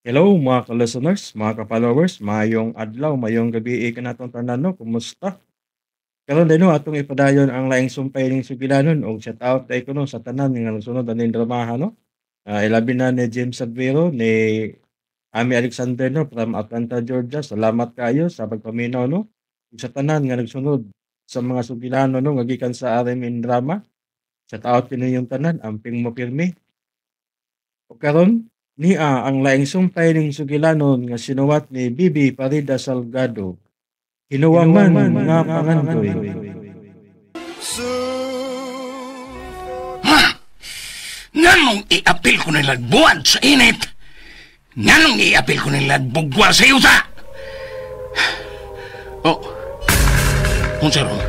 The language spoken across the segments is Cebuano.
Hello mga ka-listeners, mga ka-followers, maayong adlaw, maayong gabi kanatong tanan no, kumusta? Karon din no, atong ipadayon ang laing sumpay ning sugilanon og shout out kay kuno sa tanan nga nagsunod aning dramaha no. Ilabi na ni James Advero, ni Ami Alexander no from Atlanta, Georgia. Salamat kaayo sa pagpaminaw no. Ug sa tanan nga nagsunod sa mga sugilanon no nga gikan sa RMN Drama. Shout out kaninyong tanan, amping mo pirmi. Ug karon niya ang laing sumpay ning sugilanon nga sinuwat ni Bibi Parida Salgado. Hinuwaman nga pangandoy. Ha? Nganong iapil ko nila buwan sa init? Nganong iapil ko nila bugwa sa yuta? Oh, unsa ron?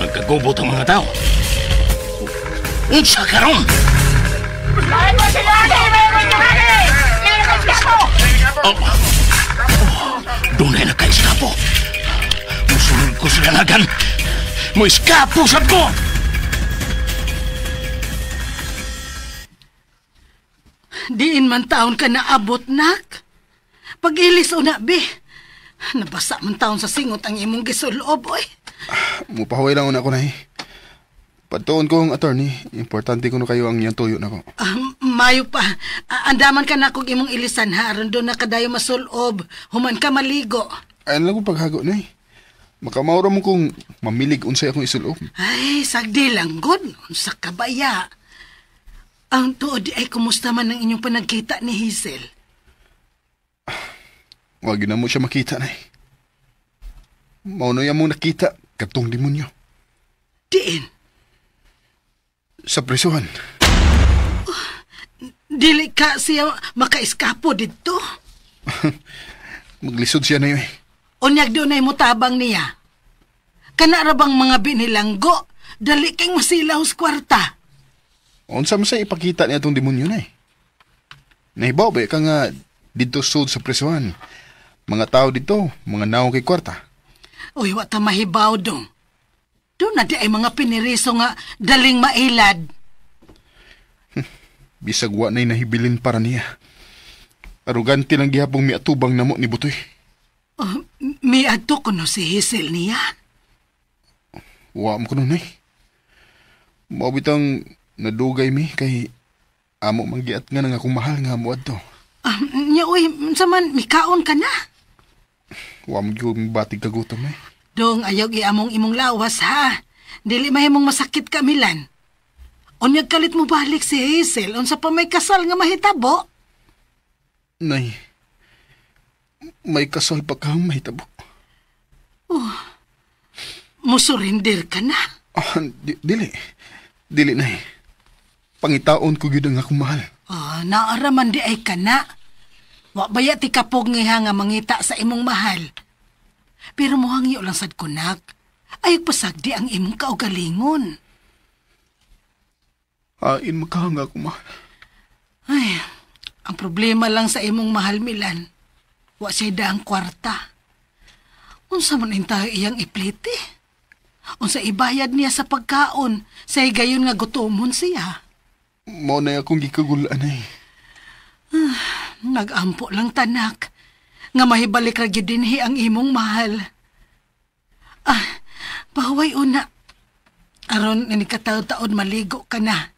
Nagkagubot ang mga tao. Unsa karon? Oh, doon ay nakaeskapo. Musunod ko sa lanagan. Mueskapo sad ko! Diin man taon ka naabot, nak. Pag-ilis o na, be. Nabasa man taon sa singot ang imong gisulob, oy. Mupahuway lang una ko, nay. Pagtuon ko ang attorney, importante ko na kayo ang iyang tuyo na ko. Mayo pa. Andaman ka na kong imong ilisan ha, aron doon na kadayo masulob, human ka maligo. Ayan lang kong paghago na eh. Makamaura mo kung mamilig unsay akong isulob. Ay, sagdi lang, god. Unsa ka baya. Ang tuod ay kumusta man ang inyong panagkita ni Hazel? Wag na mo siya makita na eh. Maunoy mo nakita, katong demonyo. Diin? Sa prisuhan. Oh, dili ka siya makaeskapo dito? Maglisod siya na yun eh. Unyag doon ay mutabang niya. Kanara bang mga binilanggo, dali kang masilaw sa kwarta. Unsa man sa ipakita niya itong demonyo na eh. Nahibaw ba ka nga dito sud sa prisuhan? Mga tao dito, mga naong kay kwarta. Uy, wa ta mahibaw dong. Doon na di ay mga piniriso nga daling mailad. Bisag wa na'y nahibilin para niya. Arugante lang gihapong miatubang namo ni Butoy. Oh, miadto kuno si Hazel niya? Wa mo kuno, nay. Mao bitang nadugay mi kay amo manggiat nga nang akong mahal nga moadto. Nya uy, unsa man mikaon ka na? Wa mo gyud batig kagutom eh. Dong ayaw giamong imong lawas ha. Dili mahimong masakit ka Milan. Unyag kalit mo balik si Hazel unsa pa may kasal nga mahitabo? Nay, may kasal pa kang mahitabo. Oh, musurrender ka na? Dili. Dili, nay. Pangitaon ko gyud ang akong mahal. Oh, naaraman di ay ka na. Wa baya ti kapog nga nga mangita sa imong mahal. Pero muhangyo lang sad kunak. Ay pasagdi ang imong kaugalingon. Ain makahanga akong mahal. Ay, ang problema lang sa imong mahal, Milan. Wa siya daang kwarta. Unsa man intayo iyang iplite? Unsa ibayad niya sa pagkaon sa higayon nga gutomon siya? Mao na akong gikagulaan ay. Nagampo lang tanak nga mahibalik ra gyud dinhi ang imong mahal. Ah, pahuway una. Aron ni kataod-taod maligo ka na.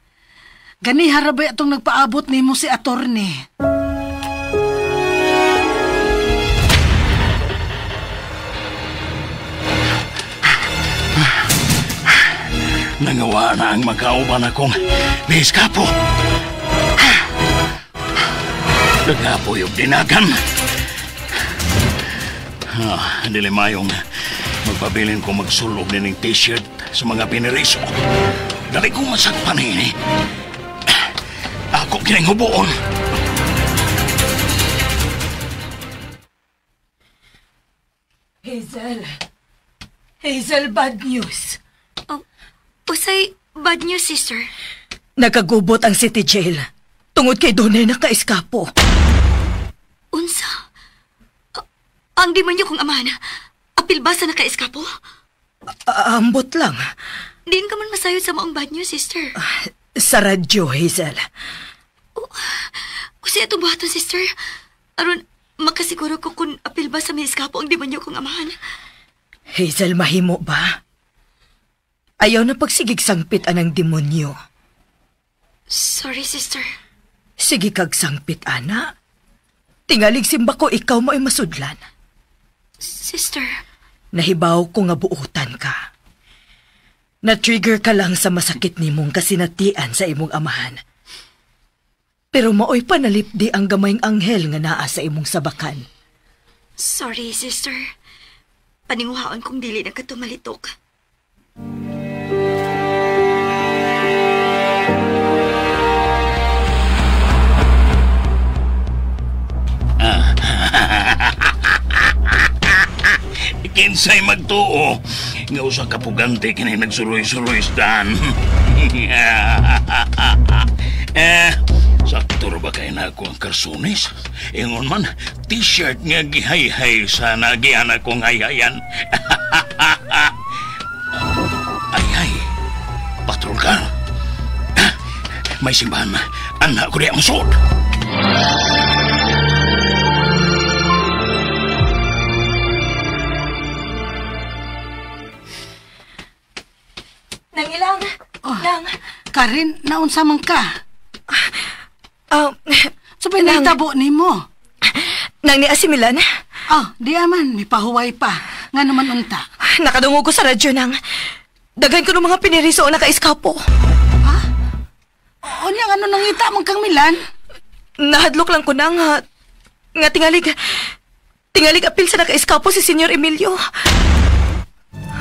Gani harabay atong nagpaabot nimo si attorney. Nangawa na ang magkauban akong miskapo. Nagapoy og dinagan. Dili mayong magpabilin ko magsulob nining t-shirt sa mga piniriso. Dali kong masakpan ini. Ako kining hubuon. Hazel. Hazel, bad news. Oh, usay bad news, sister. Nagkagubot ang city jail. Tungod kay Donay nakaeskapo. Unsa? Ang demonyo kong amahan, apil ba sa nakaeskapo? Ambot lang. Diin ka man masayod sa maong bad news, sister. Sa radyo, Hazel. Oh, Unsay atong buhaton, sister? Aron makasiguro ko kung apil ba sa may eskapo ang demonyo kong amahan. Hazel, mahimo ba? Ayaw na pagsigig sangpit anang demonyo. Sorry, sister. Sige kag sangpit, ana. Tingalig simba ko, ikaw mo ay masudlan. Sister. Nahibaw ko nga buutan ka. Na-trigger ka lang sa masakit nimong kasinatian sa imong amahan. Pero maoy panalipdi ang gamayng anghel nga naa sa imong sabakan. Sorry, sister. Paninguhaon kong dili na katumalitok. Kinsay magtuo nga usa ka pugante kini nagsuroy-suroy stan. Sakto ra ba kay nako ang karsunis? Ingon man, t-shirt nga gihayhay sa nagian akong hayhayan. Ay ay, patrol ka. May simbahan, anak ko di ang sud. Nangilang, Oh, nang. Karin, naunsa man ka? Sabay Nang. nahitabo nimo. Nang ni Asimilan? Oh, di aman, may pahuway pa. Nga naman unta. Nakadungog ko sa radyo nang. Daghan ko ng mga piniriso o nakaiskapo. Ha? O niya, ano nangita mong kang Milan? Nahadlok lang ko nang, nga tingalig apil sa nakaiskapo si Senyor Emilio.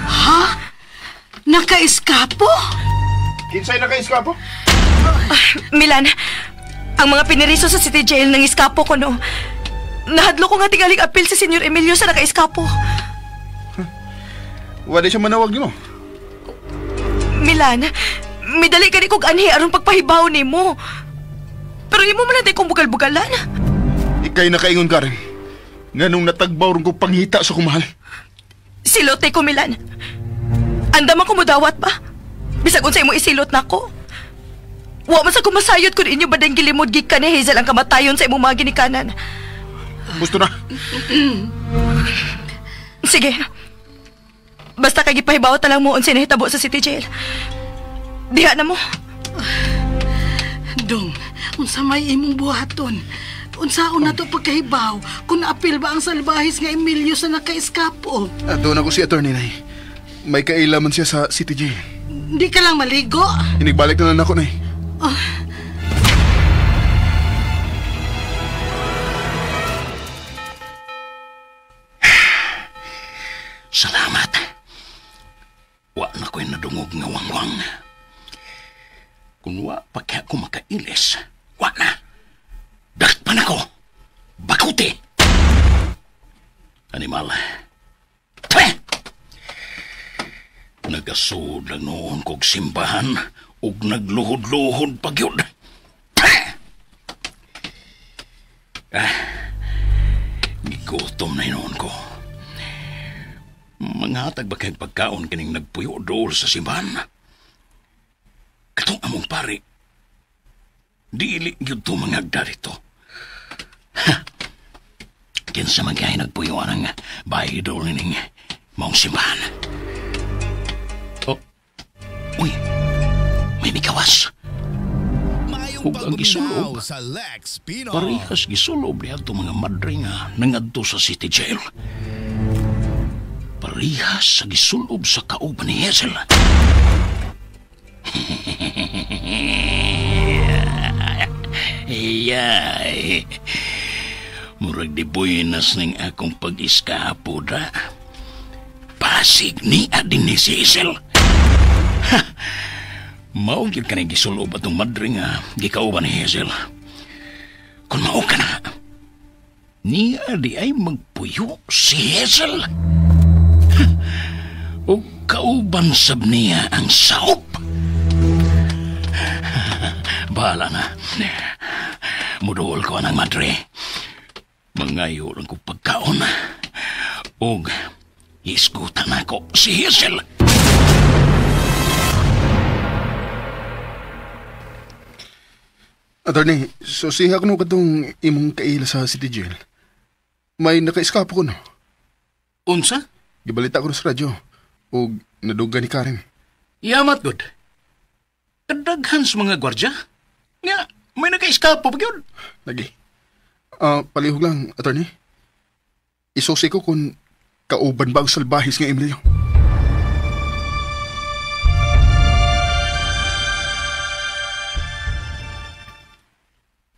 Ha? Nakaiskapo? Kinsay nakaiskapo? Milan, ang mga piniriso sa City Jail nang iskapo ko no. Nahadlok ko nga tingalig apil si Senyor Emilio sa nakaiskapo. Huh? Wala siya manawag nimo. Milan, midali ka ni kog anhi aron pagpahibaw nimo. Pero imo man natin kong bugal-bugalan. Ikay nakaingon ka rin. Nganong natagbaw rin ko panghita sa kumahal. Silote ko, Milan. Andaman ko mudawat ba? Bisag unsay mo isilot nako. Wa man sa kumasayod kun inyo ba dang gilimod gikan ni Hazel ang kamatayon sa imong mga ginikanan. Gusto na. Sige. Basta kay gipahibaw ta lang mo unsay nahitabo sa City Jail. Diha na mo. Dong, unsa may imong buhaton? Unsaon na to pagkahibaw kung naapil ba ang salbahis nga Emilio sa nakaiskapo? Doon ako si Attorney Nay. May kailaman siya sa City Jail. Hindi ka lang maligo? Inigbalik na lang ako, Nay. Oh. Salamat. Wa na ko'y nadungog nga wangwang. Kung wa pa kaya ko makailis, wa na. Dakpan ako. Bakuti. Animal. Twe! Nagasud lang noon kog simbahan ug nagluhod-luhod pa gyud. Gigutom na noon ko. Manghatag ba kayong pagkaon kining nagpuyo dool sa simbahan? Katong among pare, dili gyud to mangagda dito. Kinsa man kay nagpuyo anang bahay dool nining maong simbahan. Oh, uy, may mikawas. Ug ang gisulob, parehas gisulob niya itong mga madre nga nangadto sa City Jail. Parehas sa gisulob sa kauban ni Hazel. Iyay. Murag di buenas ning akong pag-iskapo da. Pasig ni adin ni si Hazel. Ha! Mao gyud kanang gisulob atong madre nga gikauban ni Hazel. Kung mao ka na, niya di ay magpuyo si Hazel. O kauban sab niya ang saop. Bahala na. Muduol ko ang madre. Mangayo lang ko pagkaon. Og isgutan ako si Hazel. Attorney, so siya ko no katong imong kaila sa City Jail. May naka-eskapo ko no. Unsa? Gibalita ko sa radyo. O naduga ni Karen. Yamat, good. Kadaghan sa mga gwardya. Nga, may naka-eskapo pa yun. Lagi. Palihog lang, attorney. Isusi ko kung kauban ba ang salbahis nga Emilio.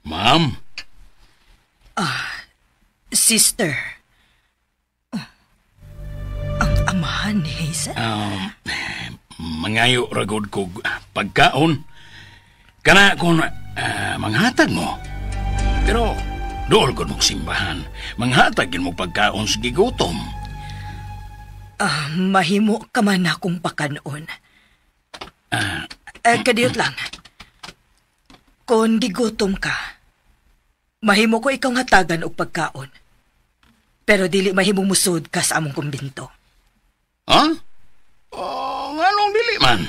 Ma'am. Sister. Oh, ang amahan ni Hazel? Mangayo ragod kog pagkaon. Kana kung manghatag mo. Pero dool ko mong simbahan. Manghatag yun mo pagkaon sa gigutom. Mahimo ka man akong pakanoon. Kadiyot lang. Kung gigutom ka, mahimo ko ikaw hatagan og pagkaon. Pero dili mahimong musod ka sa among kumbinto. Ha? Oh, nganong dili man?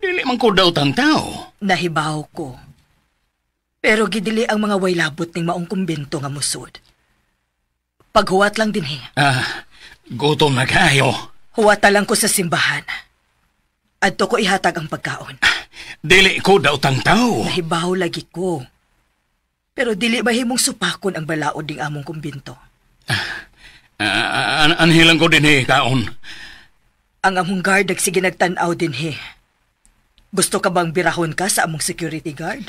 Dili man ko daw tang tao. Nahibaw ko. Pero gidili ang mga waylabot ning maong kumbinto nga musod. Paghuwat lang dinhi. Gutom na kayo. Huwata lang ko sa simbahan. Adto ko ihatag ang pagkaon. Dili ko daw tang tao. Nahibaw lagi ko. Pero dili mahimong supakon ang balaod ning among kumbinto. Anhilang ko dinhi kaon. Ang among guard nagsige nagtan-aw dinhi. Gusto ka bang birahon ka sa among security guard?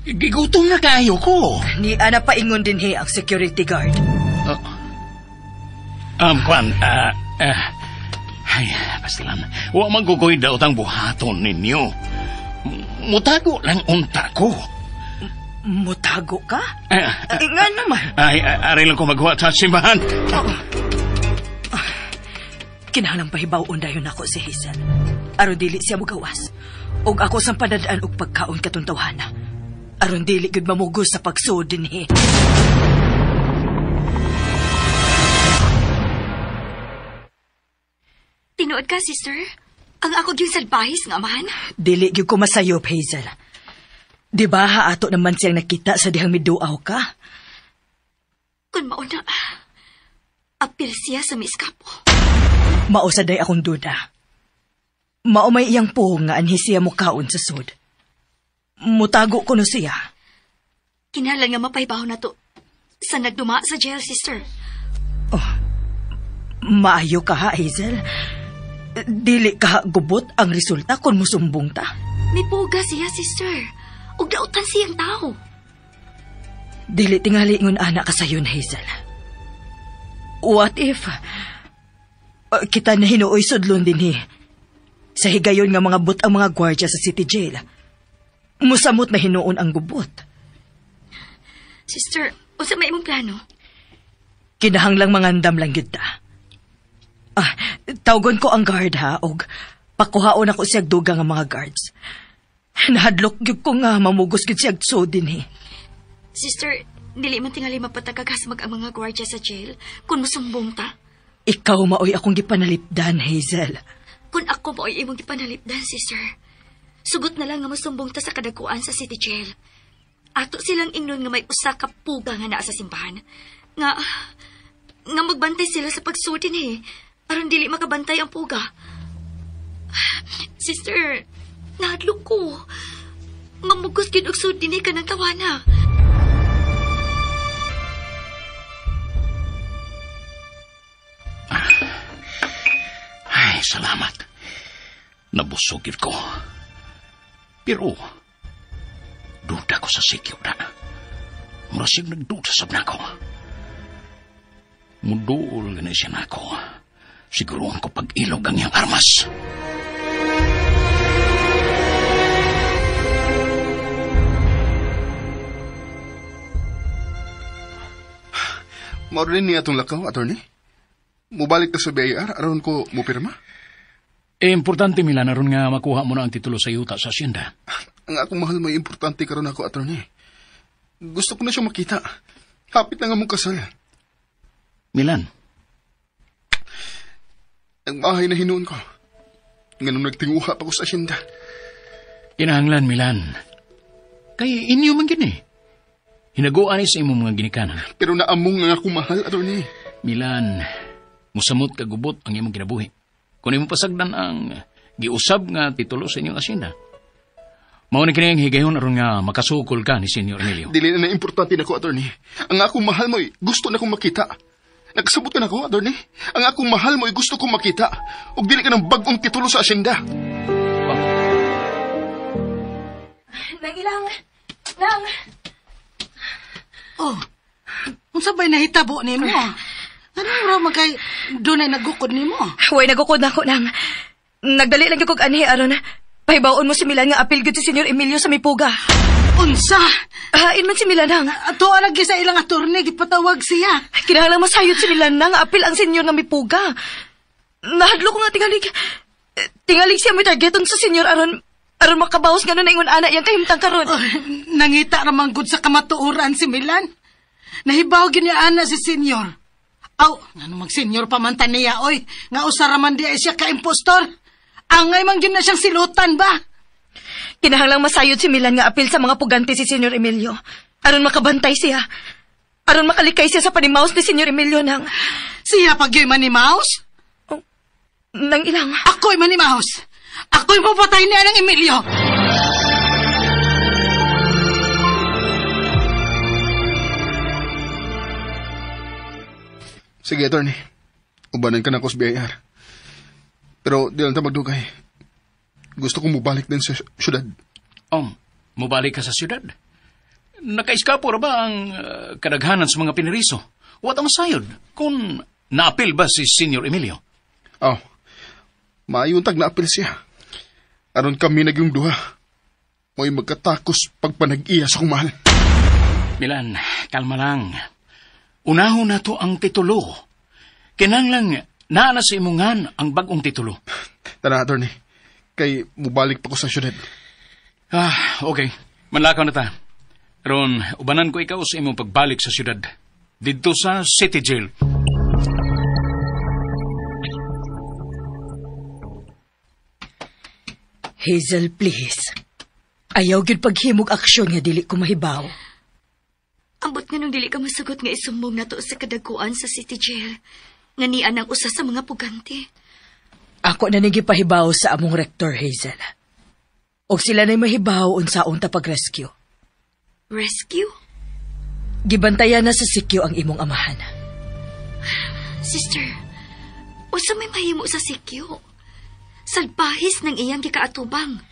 Gigutom na kayo ko. Ni ana paingon dinhi ang security guard. Kwan, ay, pastilan. Wa man gugoy daw tang buhaton ninyo. Mutago lang unta ko. Mutago ka? Nga naman. Ay, aray lang ko maghuwat sa simbahan. Kinahanglang pahibaw-on dayon ako si Hazel. Aron dili siya mugawas. Og ako sang padadaan og pagkaon katong tawhana. Aron dili gud mamugos sa pagsuod dinhi. Tinuod ka, sister? Ang ako gyud salbahis nga amahan? Dili gyud ko masayop, Hazel. Di ba haato naman siyang nakita sa dihang miduaw ka? Kung mauna, apil siya sa miskapo. Mausaday akong duda. Maumay iyang puhong nga anhi siya mukaon sa sud. Mutago ko no siya. Kinahanglan nga mapaybaho na to sa nagduma sa jail, sister. Oh, maayo ka ha, Hazel. Dili ka gubot ang resulta kung musumbong ta. Mipuga siya, sister. Ug dautan siyang tao. Dili tingali ngon anak ka sayon, Hazel. What if kita na hinuoy sudlon dinhi? Sa higayon nga mga but ang mga gwardiya sa city jail. Musamot na hinuon ang gubot. Sister, unsa may imong plano? Kinahanglang mangandam lang gyud ta. Tawgon ko ang guard ha, og pakuhaon ako siyag dugang ang mga guards. Nahadlok gyud ko nga mamugos gyud siyag so dinhi. Sister, dili man tingali mapatagagas mag ang mga gwardiya sa jail kung musumbong ta. Ikaw maoy akong gipanalipdan, Hazel. Kung ako maoy imong gipanalipdan, sister, sugot na lang nga musumbong ta sa kadakuan sa city jail. Ato silang ingnon nga may usa ka puga nga naa sa simbahan. Nga magbantay sila sa pagsudin eh. Aron dili makabantay ang puga. Sister, nahadlok ko. Mamugos gyud og sud dinhi ka ng tawana. Ay, salamat. Nabusog gyud ko. Pero, duda ko sa sikyo na. Mura siyang nagduda sab nako. Muduol gani siya nako. Siguruhan ko pag-ilog ang iyang armas. Mao rin niya itong lakaw, attorney. Mubalik ta sa BIR, aron ko mupirma. Importante, Milan, aron nga makuha mo na ang titulo sa yuta sa asyenda. Ang akong mahal may importante karon ako, attorney. Gusto ko na siyang makita. Hapit na nga mong kasal. Milan. Ang bahay na hinuon ko. Nganong nagtinguha pa ko sa asyenda. Kinahanglan, Milan. Kay inyo man gini. Hinaguan ni sa imong mga ginikanan. Pero naamong nga akong mahal, attorney. Milan, musamot kagubot ang imong kinabuhi. Kung imong pasagdan ang giusab nga titulo sa inyong asyenda. Mao ni kini ang higayon aron nga makasukol ka ni Senyor Emilio. Dili na importante nako, attorney. Ang akong mahal mo'y gusto na kong makita. Nakasabot ka nako, attorney. Ang akong mahal mo'y gusto kong makita. Ug dili ka ng bag-ong titulo sa asyenda. Oh. Nang ilang! Nang! Oh, unsa ba'y nahitabo nimo? Ano raw magkay dunay nagukod nimo? Way nagukod na ako, Nang. Nagdali lang yung kog anhi aron. Pahibaon mo si Milan nga apil gyud si Senyor Emilio sa Mipuga. Unsa? Hain man si Milan, Nang. Ato lagi sa ilang attorney gipatawag siya. Kinahanglan masayod si Milan nang apil ang senyor nga mipuga. Nahadlo ko nga tingalig. Tingalig siya may targeton sa senyor aron makabawas nga na ingon ana yang kahimtang karon. Oh, nangita ra man gud sa kamatuoran si Milan. Nahibaw gyud niya ana si senyor. Aw, ngano mag senyor pa man ta niya oy, nga usa ra man diay siya ka impostor. Angay man gyud na siyang silutan ba? Kinahanglang masayod si Milan nga apil sa mga pugante si Senyor Emilio. Aron makabantay siya. Aron makalikay siya sa panimaus ni Senyor Emilio nang... Siya pag yo'y manimaus? Oh, nang ilang. Ako'y manimaus. Ako'y mapatay niya ng Emilio. Sige, attorney. Ubanan ka na ko sa BIR. Pero di lang ta magdugay. Gusto kong mubalik din sa syudad. Oh, mubalik ka sa syudad? Nakaiskapo ra ba ang kadaghanan sa mga piniriso? Wat ang sayod kung naapil ba si Senyor Emilio? Oh, maayuntag naapil siya. Aron kami nagyong duha. Mo'y magkatakos pagpanag-iya sa kong mahal. Milan, kalma lang. Unahon na to ang titulo. Kinanglang naa na sa imungan ang bagong titulo. Tara, attorney. Kay mubalik pa ko sa syudad. Ah, okay. Manlakaw na ta. Ron, ubanan ko ikaw sa imong pagbalik sa syudad. Didto sa City Jail. Hazel, please. Ayaw gyud paghimog aksyon nga dili ko mahibaw. Ambot nga nung dili ka masugot nga isumbong nato sa kadaguan sa City Jail. Nga nian ang usa sa mga pugante. Ako na ning gipahibaw sa among rektor, Hazel. Og sila na'y mahibaw unsaon ta pag-rescue. Rescue? Gibantayan na sa sikyo ang imong amahan. Sister, usa may mahimo sa sikyo. Salbahis ng iyang gikaatubang.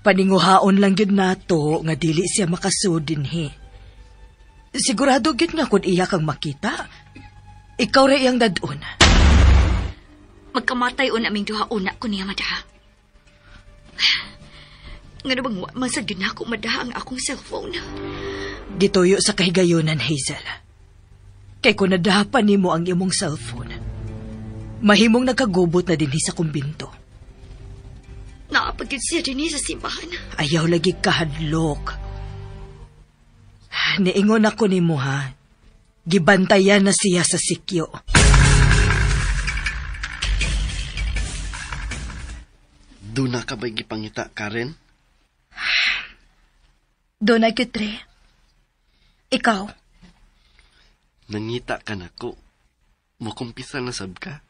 Paninguhaon lang gyud nato nga dili siya makasud dinhi. Sigurado gyud nga kun iya kang makita, ikaw ra iyang dadon. Magkamatay on aming duha una ko niya madaha. Ngano bang wa man sad gyud nako madaha ang akong cellphone. Gituyo sa kahigayonan, Hazel. Kay kung nadaha pa nimo ang imong cellphone, mahimong nagkagubot na dinhi sa kumbinto. Naapagid siya dinhi sa simbahan. Ayaw lagi kahadlok. Niingon ako nimo ha. Gibantayan na siya sa sikyo. Duna ka ba'y gipangita, Karen? Doon ay kitre. Ikaw? Nangita ka na ko. Mukumpisa na sab ka.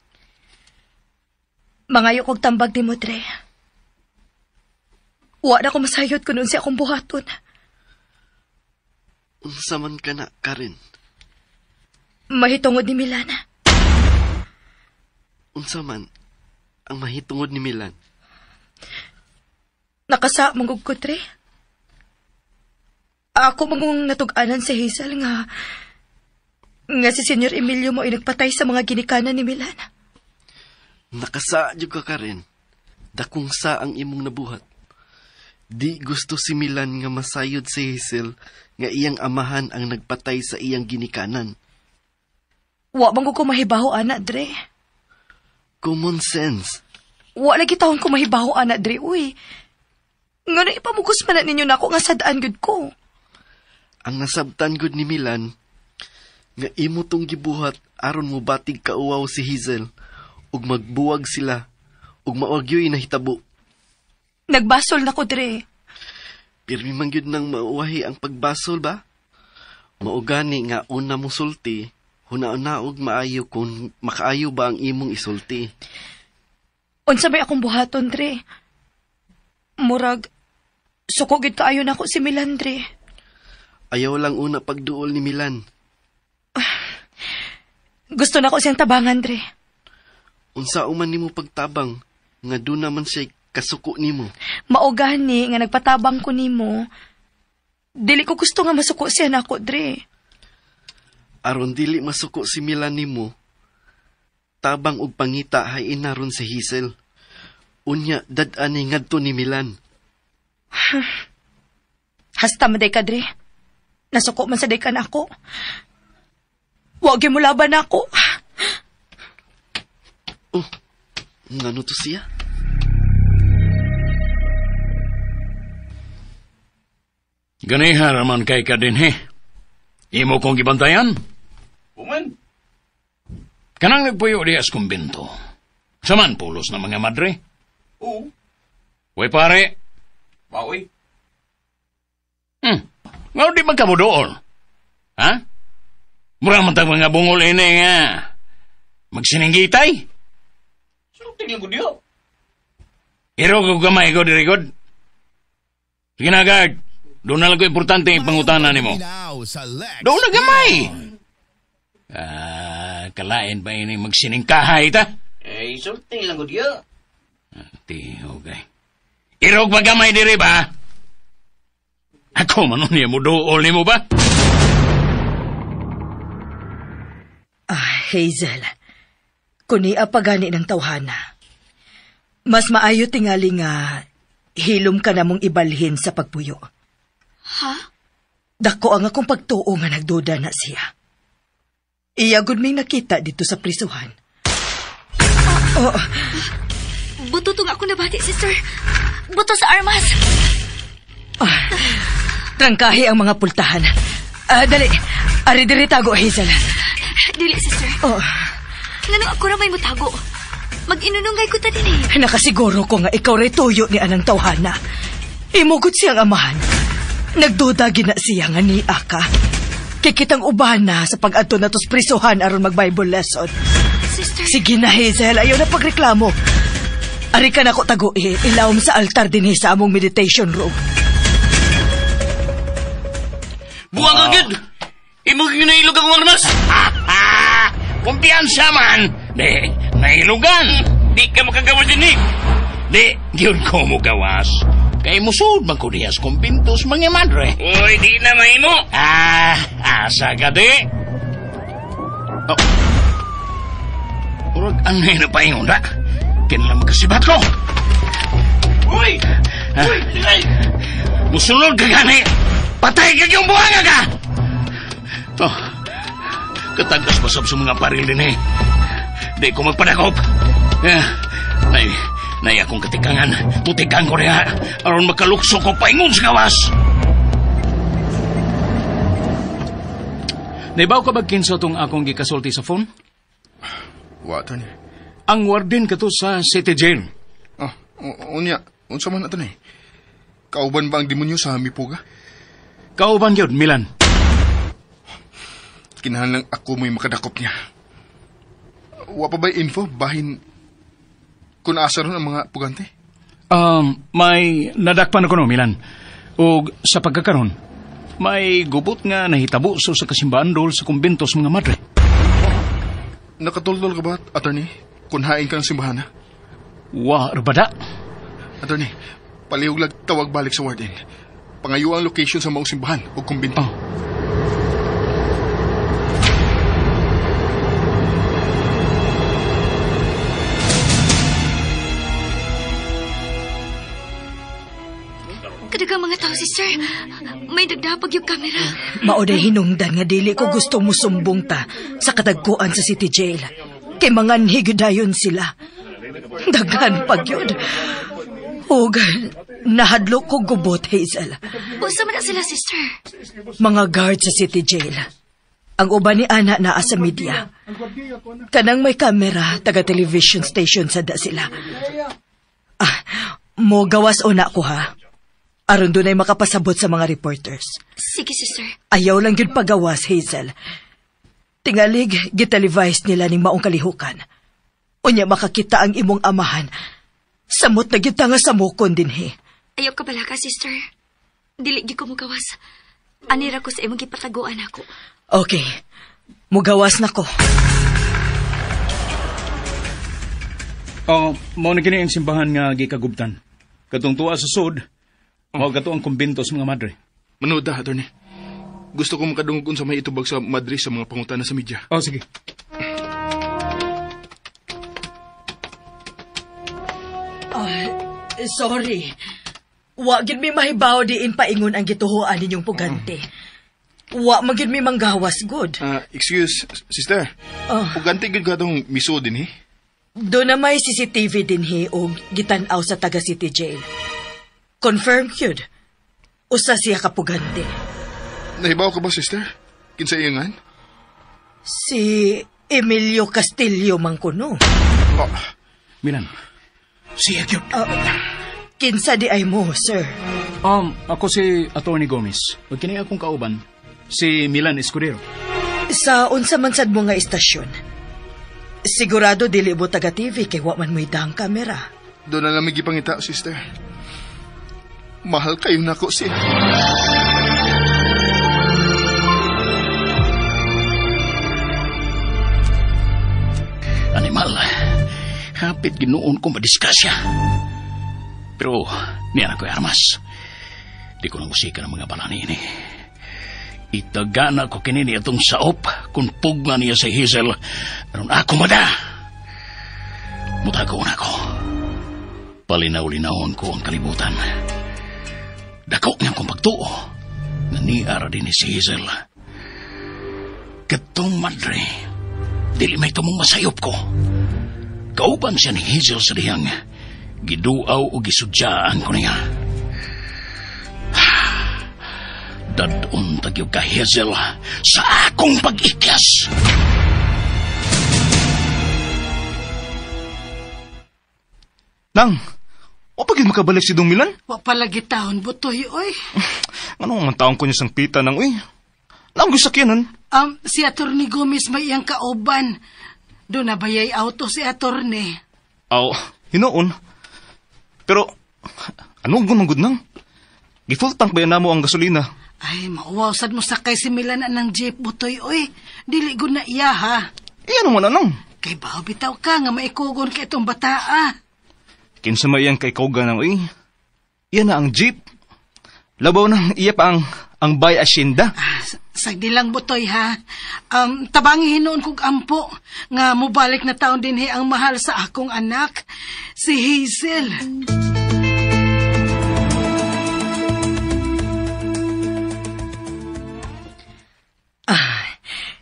Mangayo kog tambag ni mo, Tre. Wa na ko masayod kung unsa akong buhaton. Unsa man ka na, Karen? Mahitungod ni Milana. Unsa man ang mahitungod ni Milan? Nakasa manggug ko, Tre. Ako mangong natug-anan si Hazel nga si Senyor Emilio mo ay nagpatay sa mga ginikanan ni Milan. Nakasa jud ka, Karen. Dakong sa ang imong nabuhat. Di gusto si Milan nga masayod si Hazel nga iyang amahan ang nagpatay sa iyang ginikanan. Wa man ko mahibaho, ana, Dre. Common sense. Wa lagi taon ko mahibaho, ana, Dre, uy. Ngano ipamugos man na ninyo nako nga sadaan gud ko. Ang nasabtan gud ni Milan nga imo tong gibuhat aron mobatig kauwaw si Hazel ug magbuwag sila ug maogyoy nahitabo. Nagbasol na ko, Dre. Pirmi man gyud nang mauwahi ang pagbasol ba? Mao gani nga una mo sulti, huna-una og maayo kung makaayo ba ang imong isulti. Unsa may akong buhaton, Dre? Murag, suko gid kaayo nako si Milan, Dre. Ayaw lang una pagduol ni Milan. Gusto nako siyang tabangan, Dre. Unsa man nimo pagtabang nga duna man siya kasuko nimo. Mao gani nga nagpatabang ko nimo. Dili ko gusto nga masuko siya nako, Dre. Aron dili masuko si Milan nimo, tabang og pangita hay inaron si Hazel. Unya dad-an ni ngadto ni Milan. Hasta maday ka, Dre. Nasuko man sa day ka nako. Wa gyud mo laban nako. Oh, ngano to siya? Ganiha raman kay ka din, he. Imo kong gibantayan? Uman. Kanang nagpuyo diya sa kumbento. Saman pulos na mga madre. Oo. Uy, pare. Baoy. Nga di man ka mo doon. Ha? Mura man tag mga bungol ini nga. Magsininggitay. Sulti lang ko diyo. Iro ko gamay ko dirigod. Sige na, guard. Doon na lang ko importante ang pangutana nimo. Doon na gamay. Kalain ba ini magsiningkahay ta? Eh, sulti lang ko diyo. Ati, okay. Irog ba gamay diri ba? Ako man niya mo dool nimo ba? Ah, Hazel. Kuni apagani ng tawhana. Mas maayo tingali nga hilom ka na mong ibalhin sa pagpuyo. Ha? Dako ang akong pagtuo nga nagduda na siya. Iya gud ming nakita dito sa prisuhan. Oh. Buto tong ako nabati, sister. Buto sa armas. Trangkahi ang mga pultahan. Dali. Ari diri tago, Hazel. Dili, sister. Oh. Ngano ako ra may mutago? Mag-inunungay ko ta din eh. Nakasiguro ko nga ikaw ray tuyo ni anang tawhana. Imugot siyang amahan. Nagduda gina siya nga ni ka. Kikitang uban na sa pag-adto na tos prisuhan aron mag-Bible lesson. Sister. Sige na, Hazel. Ayaw na pagreklamo. Ari ka na ko tago eh. Ilawom sa altar din sa among meditation room. Buwang ka gud! Imo ginailog akong armas! Kumpiyansa man! Di, nailugan! Di ka makagawa din eh! Di, yun ko mo gawas. Kay musud man ko diya sa kumbintos mga madre. Uy, di na mahimo! Asa ka di? Oh. Urag, ano na paingon na? Kinala magkasibat ko! Uy! Uy! Ay! Musunod ka gani! Patay ka yung buhanga ka! Oh, katagas pasab sa mga paril din eh. Di ko magpadakop. Nay akong katikangan. Putikan ko niya. Aron makalukso ko paingon sa gawas. Naibaw ka ba kinsa tong akong gikasulti sa phone? Wa, attorney. Ang warden ka to sa City Jail. Ah, unya. Unsa man, attorney? Kauban ba ang demonyo sa Mipuga? Kauban yun, Milan. Kinahanglan ako may makadakop niya. Wa pa ba info? Bahin kung asa ron ang mga pugante? May nadakpan ako no, Milan. O sa pagkakaroon, may gubot nga nahitabo so sa kasimbahan dol sa kumbento sa mga madre. Nakatultol ka ba, attorney? Kung hain ka ng simbahan, ha? Wa, arbada. Attorney, palihog lang tawag balik sa warden. Pangayo ang location sa maong simbahan o kumbento. Oh. Kadagang mga tao, sister. May nagdapag yung kamera. Maoday hinungdan nga dili ko gusto musumbong ta sa katagkuan sa City Jail. Kay manganhi gyud dayon sila. Daghan pag yun. Ug nahadlok ko gubot, Hazel. Unsa man na sila, sister? Mga guard sa City Jail. Ang uban ni Ana naa sa media. Kanang may kamera, taga television station sa da sila. Mo gawas una ko ha. Aron dunay makapasabot sa mga reporters. Sige, sister. Ayaw lang yun pagawas, Hazel. Tingalig, gitelevise nila ning maong kalihukan. Unya makakita ang imong amahan. Samot na gyud ta nga samukon dinhi. Ayaw ka bala ka, sister. Dili gyud ko mugawas. Anira ko sa imong gipataguan ako. Okay. Mugawas na ko. Oh, mao na kini ang simbahan nga gikagubtan. Katong tuwa sa sud, mao kato ang kumbento sa mga madre. Manood ta, attorney. Gusto ko makadungog unsa may itubag sa madre sa mga pangutana sa media. Oh, sige. Sorry. Wa gyud mi mahibaw diin paingon ang gituhoan ninyong pugante. Wa man gyud mi manggawas good. Excuse, sister. Oh. Pugante gyud ka tong miso din, eh? Doon na may CCTV dinhi og gitan-aw sa taga City Jail. Confirm gyud. Usa siya ka pugante. Nahibaw ka ba, sister? Kinsa iyangan? Si Emilio Castillo mangkuno. Oh. Milan. Siya gyud. Kinsa di ay mo, sir? Ako si Attorney Gomez. Ug kini akong kauban, si Milan Escudero. Sa unsa man sad mo nga istasyon? Sigurado dili mo taga TV kay wa man mo'y dang kamera. Doon na lang may gipangita, sister. Mahal kayo nako siya. Animal, hapit ginoon ko madisgrasya. Pero niya na ko'y armas. Di ko nang usikan ang mga balani ini. Itagana ko kini ni atong saop kung pugma niya si Hazel. Aron ako mada. Mutago na ko. Palinaw-linawon ko ang kalibutan. Dako niyang kong pagtuo na niara din ni si Hazel. Katong madre, dili may tumong masayop ko. Kauban siya ni Hazel sa dihang giduaw o gisudyaan ko niya. Dadon tagyo ka, Hazel, sa akong pag-ikyas. Nang, o pagid makabalik si Dong Milan? Wa palagi taon, butoy, oy. Ano ang taong ko niya sang pita nang, uy? Lang gusto sakyanan. Si Attorney Gomez may iyang kauban. Doon na bayay auto si Attorney. Aw, hinoon. Pero, anong gunanggod nang? Gi-full tank ba yan na mo ang gasolina? Ay, mauwaw sad mo sakay si Milan anang jeep, butoy, oy. Dili gud na iya, ha? Iya naman, anong? Kay baho bitaw ka nga maikugon kay itong bataa. Kinsa may iyang kaikugan ng, uy. Iya na ang jeep. Labaw nang iya pa ang bay asyenda. Sagdi lang, butoy, ha? Tabangi hinuon kog ampo nga mubalik na taon dinhi ang mahal sa akong anak, si Hazel.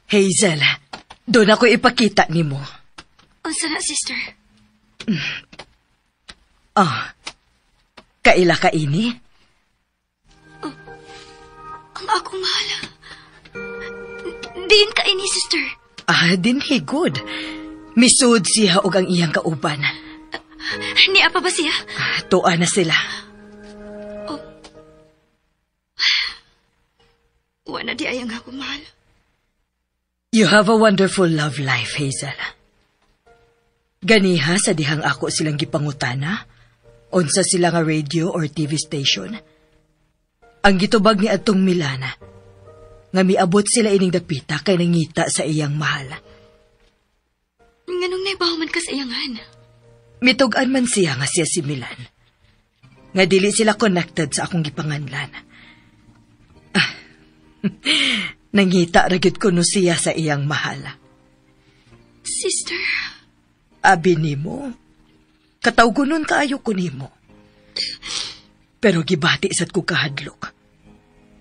Hazel, doon ako ipakita nimo. Unsa na, sister? Kaila ka ini? Oh, ang akong mahal. Diin ka ini, sister. Dinhi good. Misud siya og ang iyang kauban. Niya pa ba siya? Tuwa na sila. Oh. Wa na di ay ang akong mahal. You have a wonderful love life, Hazel. Ganiha sa dihang ako silang gipangutana, unsa sila nga radio or TV station. Ang gitubag ni atong Milana, nga miabot sila ining dapita kay nangita sa iyang mahal. Nganong naibaw man ka sa iyangan? Mitug-an man siya nga siya si Milan. Nga dili sila connected sa akong gipanganlan. Nangita ra gyud kuno siya sa iyang mahal. Sister? Abi nimo, katawgonon kaayo ko nimo. Pero gibati sad ko kahadlok.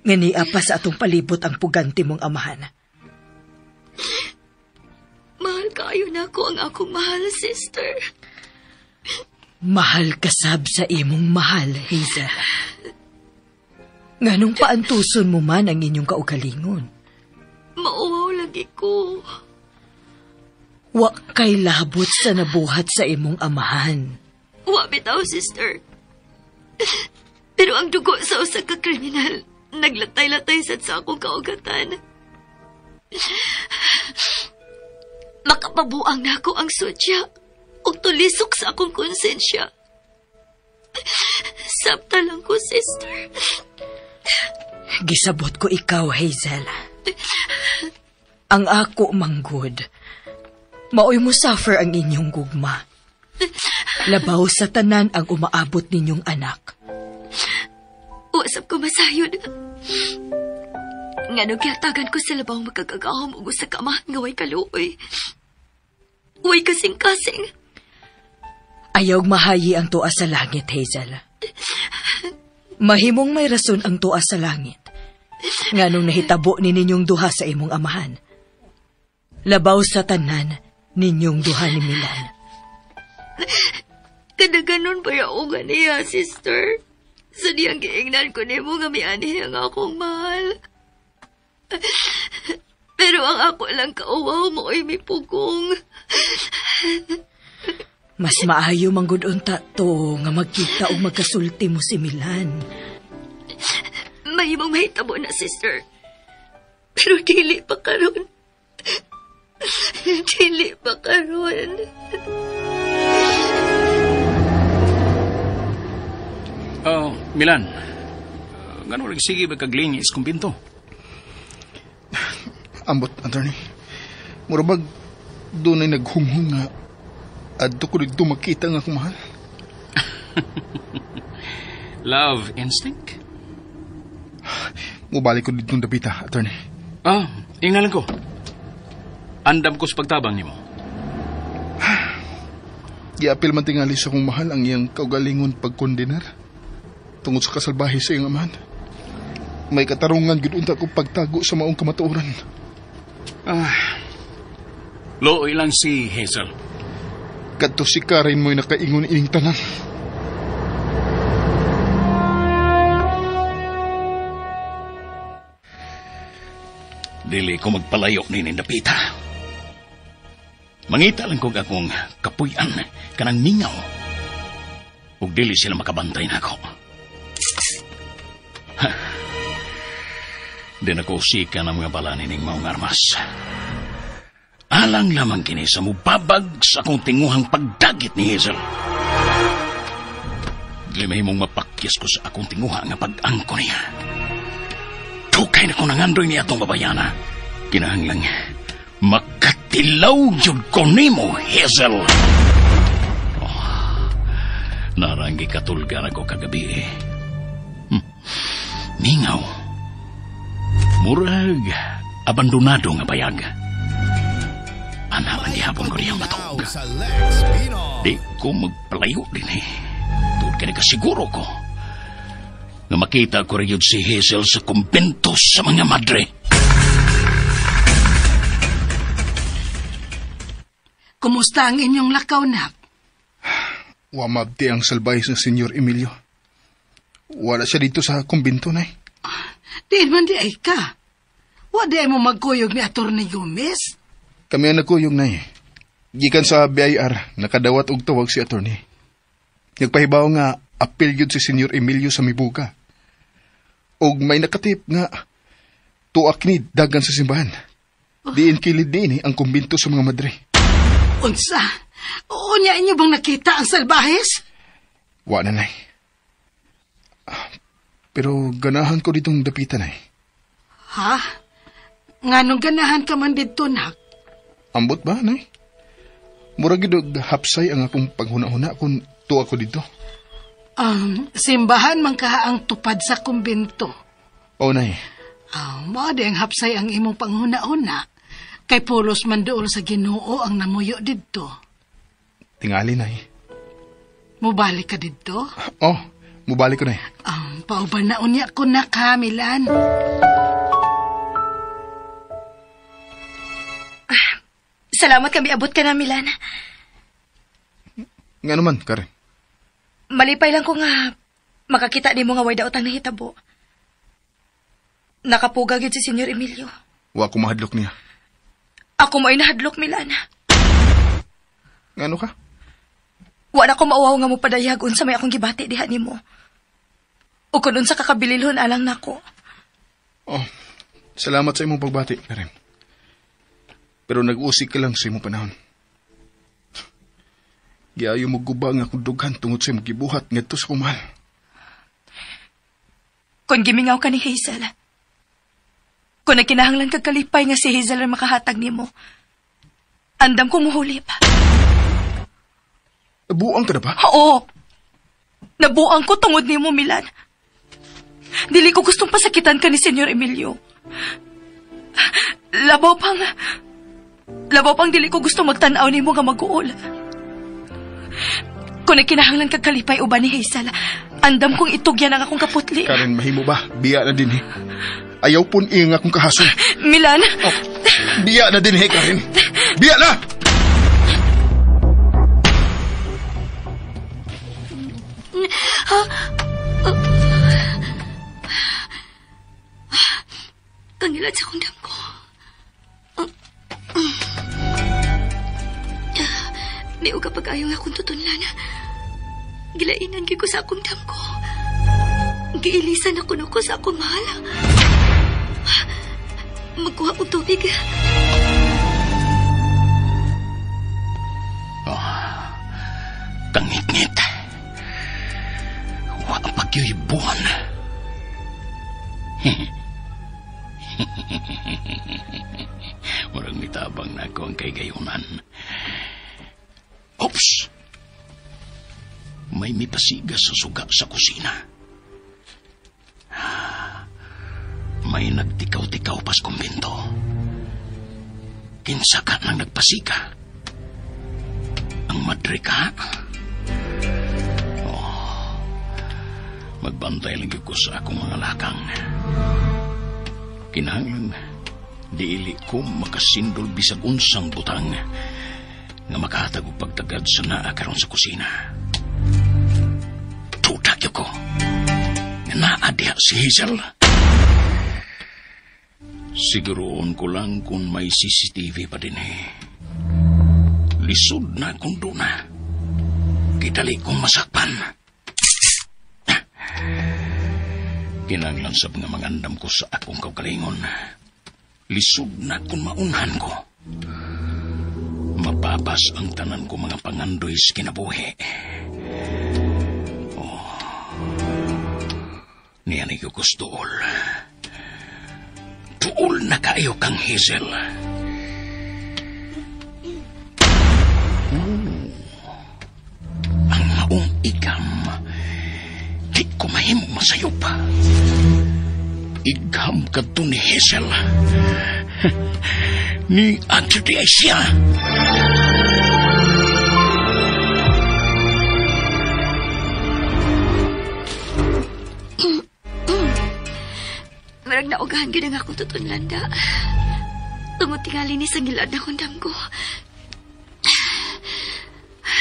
Nga niya pa sa atong palibot ang pugante mong amahan. Mahal kaayo na ako ang akong mahal, sister. Mahal kasab sa imong mahal, Hazel. Nganong paantuson mo man ang inyong kaugalingon? Mauwaw lagi ko. Wa kay labot sa nabuhat sa imong amahan. Wa bitaw, sister. Pero Pero ang dugo sa usa ka kriminal naglatay-latay sad sa akong kaugatan. Makapabuang nako ang sudya ug tulisok sa akong konsensya. Sabta lang ko, sister. Gisabot ko ikaw, Hazel. Ang ako manggod. Maoy mo suffer ang inyong gugma. Labaw sa tanan ang umaabot ninyong anak. Usap ko masayod. Nganong gihatagan ko sa labaw makagagahom og usa ka amahan nga way kaluoy. Way kasing-kasing. Ayaw mahayi ang tuwa sa langit, Hazel. Mahimong may rason ang tuwa sa langit. Nganong nahitabo ni ninyong duha sa imong amahan. Labaw sa tanan ninyong duha ni Milan. Kada ganun ba yung nga niya, sister? Sa diyang giingnan ko nimo nga miani ang akong mahal. Pero ang ako lang kauwaw mo ay may pugong. Mas maayo manggod unta to nga magkita o magkasulti mo si Milan. Mahimong mahitabo na, sister. Pero dili pa karon. Dili pa karon. Oh, Milan. Ngano lang sige ba kaglingis kumbinto? Ambot, attorney. Murabag doon ay naghunghung nga adto ko dito makita nga akong mahal. Love instinct? Mubalik ko ditong dapita, attorney. Ah, ingalan ko. Andam ko sa pagtabang nimo. Giapil man tingali sa akong mahal ang iyang kaugalingon pagkondenar tungod sa kasalbahe sa iyang amahan. May katarungan gyud unta ko pagtago sa maong kamatuoran. Ah, looy lang si Hazel. Kadto si Karen mo'y nakaingon ining tanan. Dili ko magpalayo ni Dapita. Mangita lang kog akong kapuy-an kanang mingaw. Ug dili sila makabantay nako. Ha. Di na ko usika ng mga bala nining maong armas. Alang lamang kini sa mubabag sa akong tinguhang pagdagit ni Hazel. Dili mahimong mapakyas ko sa akong tinguha nga pag-angko niya. Tukay na ko nangandoy niya atong babayana. Kinahanglang makatilaw yun ko nimo, Hazel. Oh, naranggi katulgan ako kagabi. Mingaw. Murag, abandonado nga bayag. Ana lang gihapon ko niyang matog. Di ko magpalayo din eh. Tungod ka nakasiguro ko nga makita ko rin yun si Hazel sa kumbento sa mga madre. Kumusta ang inyong lakaw, nak? Wamabti ang salbay sa Senyor Emilio. Wala siya dito sa kumbento, nay. Diin man di ay ka. Wa di ay mo magkuyog ni Atty. Gomez? Kami ang nagkuyog, nay. Gikan sa BIR, nakadawat og tawag si Atty. Nagpahibaw nga apil yun si Senyor Emilio sa Mibuga. Og may nakatip nga tuak ni dagan sa simbahan. Diin kilid din ang kumbinto sa mga madre. Unsa? Unya inyo bang nakita ang salbahes? Wa na, nay. Pero ganahan ko ditong dapitan, nay. Ha? Nganong ganahan ka man dito, nak? Ambot ba, nay? Murag gyud og hapsay ang akong paghuna-huna kung tuwa ko dito. Simbahan man kaha ang tupad sa kumbento. Oo, nay. Mao di ang hapsay ang imong panghuna-huna. Kay pulos man dool sa Ginoo ang namuyo didto. Tingali, nay. Mubalik ka didto? Oh, mubalik ko, nay. Pauban na unya ko na ka, Milan. Salamat kami abot ka na, Milan. Nga naman, Karen. Malipay lang ko nga makakita ni mo nga way daotang nahitabo. Nakapuga gyud si Senyor Emilio. Wa ko mahadlok niya. Ako mo'y nahadlok, Milan. Ngano ka? Wa na ko mauwaw nga mopadayag unsa may akong gibati diha nimo. O kung unsa ka kabililhon alang nako. Oh, salamat sa imong pagbati, Karen. Pero nag-usik ka lang sa imong panahon. Giayo mo guba nga akong dughan tungod sa imong gibuhat ngadto sa akong mahal. Kung gimingaw ka ni Hazel, kung nagkinahanglan kag kalipay nga si Hazel ang makahatag nimo, andam ko muhulip. Nabuang ka na ba? Oo. Nabuang ko tungod nimo, Milan. Dili ko gustong pasakitan ka ni Senyor Emilio. Labaw pang dili ko gusto magtan-aw nimo nga mag-uol. Kung nagkinahanglan kag kalipay uban ni Hazel, andam kong itugyan ang akong kaputli. Karen, mahimo ba? Biya na din eh. Ayaw pun iyang akong kahason. Milan! Oh, biya na din eh, Karen. Biya na! Kangilat sa akong damgo. May uga pag-ayaw nga akong tutunlan. Gilainan ko sa akong damgo. Giilisan ako ko sa akong mahal. Magkuha kong tubig. Oh, kangit-ngit. Wa pagyo'y buwan. Murag mitabang na ako ang kaygayunan. Oops! May mipasiga sa suga sa kusina. May nagtikaw-tikaw pas kumbinto. Kinsa ka nang nagpasiga? Ang madre ka? Oh, magbantay lang ko sa akong mga lakang. Kinahanglan, diili ko makasindol bisag unsang butang nga makahatag og pagtagad sa naa karon sa kusina. Tutak ko nga naa diha si Hazel. Siguroon ko lang kung may CCTV pa din eh. Lisod na kung doon na. Kidali kong masakpan. Kinanglan sab nga mangandam ko sa akong kaugalingon. Lisod na kung maunhan ko. Mapabas ang tanan ko mga pangandoy sa kinabuhi. Oh. Niya ni ko gustuol. Tuol na kayo kang Hazel. Ang maong igam, di ko mahimong masayop. Igam ka to ni Hazel. Ni Auntie di ay siya. Marag naugahan gid ang akong tutunlan da. Tungod tingali ni sa ngilad na kong damgo.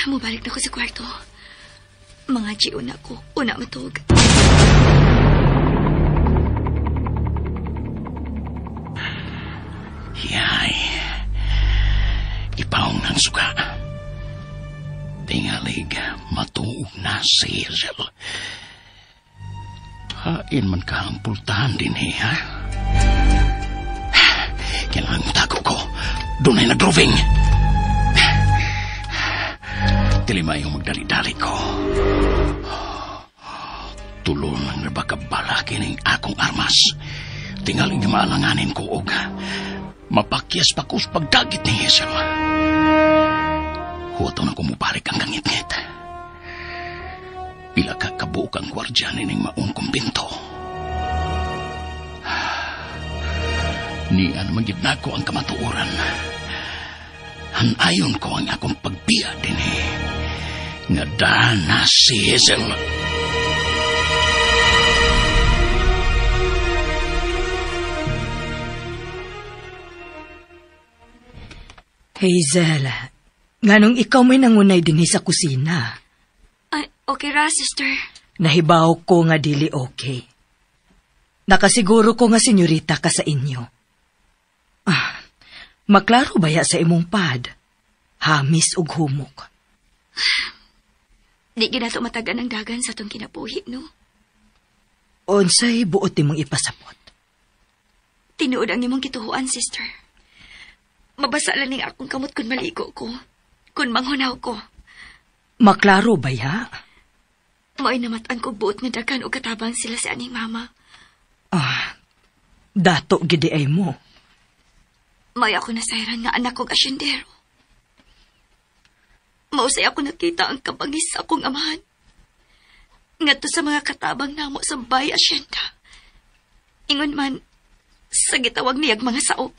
Mubalik na ko sa kwarto. Mga jion na ko, una matug. Yay. Ipaong ng suka. Tingalig, matuog na si Hazel. Hain man ka ang pultahan din eh, ha? Kailangan tago ko. Doon ay nagroving. Dili mayong magdali-dali ko. Tulon ang nabakabala kining akong armas. Tingaling maalanganin ko og mapakyas pa ko sa pagdagit ni Hazel. Huwato na kumubalik ang kangit-ngit. Pila ka kabuok ang gwardya nining maong kumbinto. Nian magyud nako ang kamatuoran. Hanayon ko ang akong pagbiya din eh. Nga dana si Hazel. Hazel, nganong ikaw may nangunay din sa kusina? Ay, okay ra, sister. Nahibaw ko nga dili okay. Nakasiguro ko nga senyorita ka sa inyo. Ah, maklaro baya sa imong pad? Hamis ug humok. Di ginato matagan ang dagan sa tong kinabuhi, no? Unsay buot nimong ipasabot? Tinuod ang imong gituhuan, sister. Mabasa lang ning akong kamot kung maligo ko. Kung manghunaw ko. Maklaro ba ya? Mao'y namatan ko buot nga daghan og katabang sila sa aning mama. Ah, dato gidi ay mo. May ako nasayran nga anak kog asyendero. Mausay ako nakita ang kabangis sa akong amahan. Ngadto sa mga katabang namo sa bay asyenda. Ingon man, sa gitawag niyag mga saop.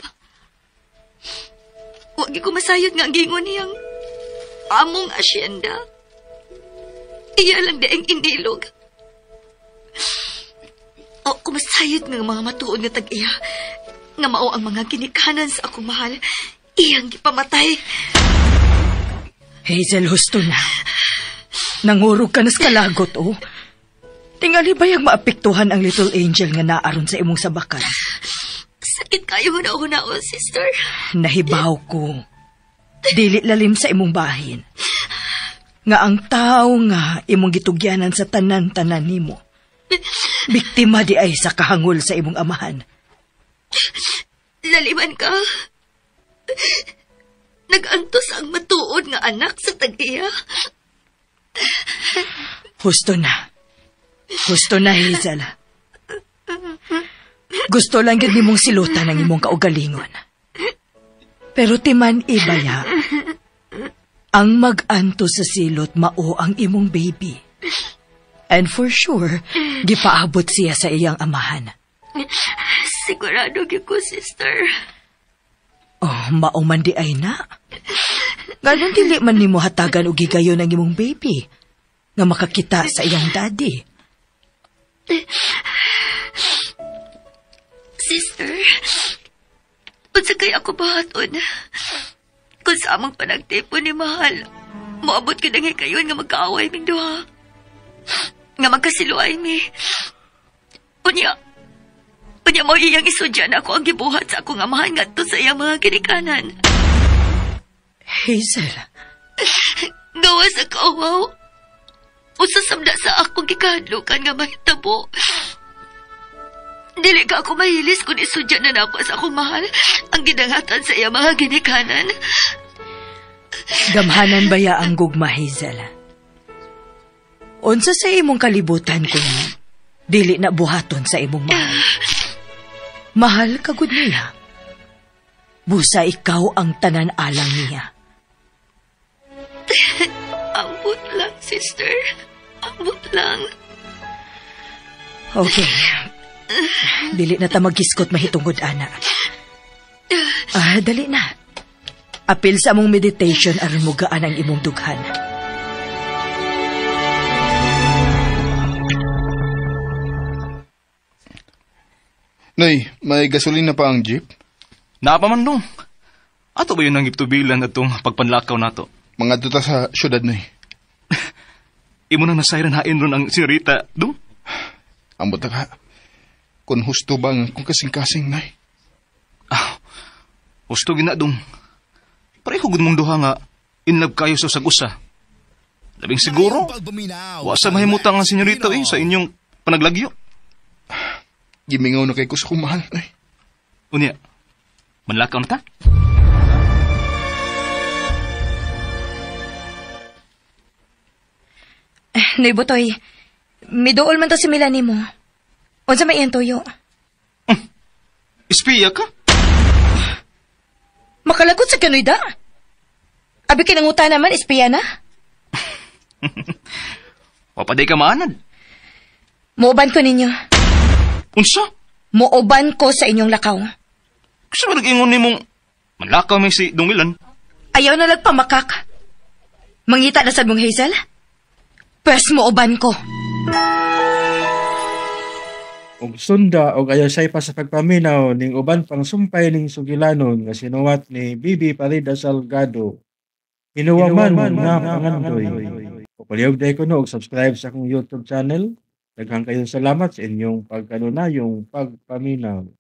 Wag ko masayod nga ang gingon niyang among asyenda. Iya lang di ang inilog. O kumasayod nga mga matuod nga tag-iya, nga mao ang mga ginikanan sa akong mahal, iyang gipamatay. Hazel, husto na. Nangurog ka na sa kalagot, oh. Tingali ba yung maapektuhan ang little angel nga naaron sa imong sabakan? Sakit kayo huna-huna, oh, sister. Nahibaw ko. Dili lalim sa imong bahin. Nga ang tao nga imong gitugyanan sa tanan-tanan nimo. Biktima di ay sa kahangol sa imong amahan. Laliman ka. Nag-antos ang matuod nga anak sa tag-iya. Husto na. Husto na, Hazel. Gusto lang gyud nimong silutan ang imong kaugalingon. Pero timan ibaya, ang mag-anto sa silot mao ang imong baby. And for sure, gipaabot siya sa iyang amahan. Sigurado gyud ko, sister. Oh, mao man di ay na. Ganon dili man nimo hatagan og higayon ang imong baby nga makakita sa iyang daddy. Sister, unsa kay ako bahaton? Kung sa among panagtipo ni Mahal, moabot ka nang hikayon nga magkaaway ming duha. Nga magkasiluay mi. Unya mo iyang isudya na ako ang gibuhat sa akong amahan ngadto sa iyang mga ginikanan. Hazel. Gawa sa kauwaw. Usa samda sa akong gikahadlukan nga mahitabo. Dili ka ako mahilis kung isudya na nako sa akong mahal ang gidangatan sa iyang mga ginikanan. Gamhanan ba ya ang gugma, Hazel? Unsa sa imong kalibutan kung dili na buhaton sa imong mahal? Mahal ka gud niya. Busa ikaw ang tanan alang niya. Ambot lang, sister. Ambot lang. Okay. Dili na ta magiskot mahitungod, ana. Ah, dali na. Apil sa among meditation aron mugaan ang imong dughan. Nay, may gasolina pa ang jeep? Naa pa man dong. Ato ba yun ang iptubilan atong pagpanlakaw nato? Mga duta sa syudad, Nay. Imo nang nasayran hain ron ang senyorita, dong? Ambot na ka. Kung husto ba ang kung kasing-kasing, Nay? Ah, husto gina, dong. Pareho gud mong duha nga in love kayo sa usag-usa. Labing siguro, wa sa mahimutang ang senyorita sa inyong panaglagyo. Gimingaw na kay ko sa kong mahal, Nay. Unya, manlakaw na ta? Nay Butoy, miduol man to si Melanie mo. Unsa may iyang tuyo? Ispiya ka? Makalagot sa kanoy da. Abi kinanguta naman, ispiya na. Wapaday ka maanad. Muuban ko ninyo. Unsa? Muuban ko sa inyong lakaw. Kasi ba nag-ingon ni mong manlakaw may si Dungilan? Ayaw na lagpamakak. Mangita na sad mong Hazel? Pwes muuban ko. Og sunda og ayaw say pa sa pagpaminaw ning uban pang sumpay ning sugilanon nga sinuwat ni Bibi Parida Salgado. Hinuwaman nga pangandoy. Palihog day ko no og subscribe sa akong YouTube channel. Daghang kayong salamat sa inyong pagkanunayong pagpaminaw.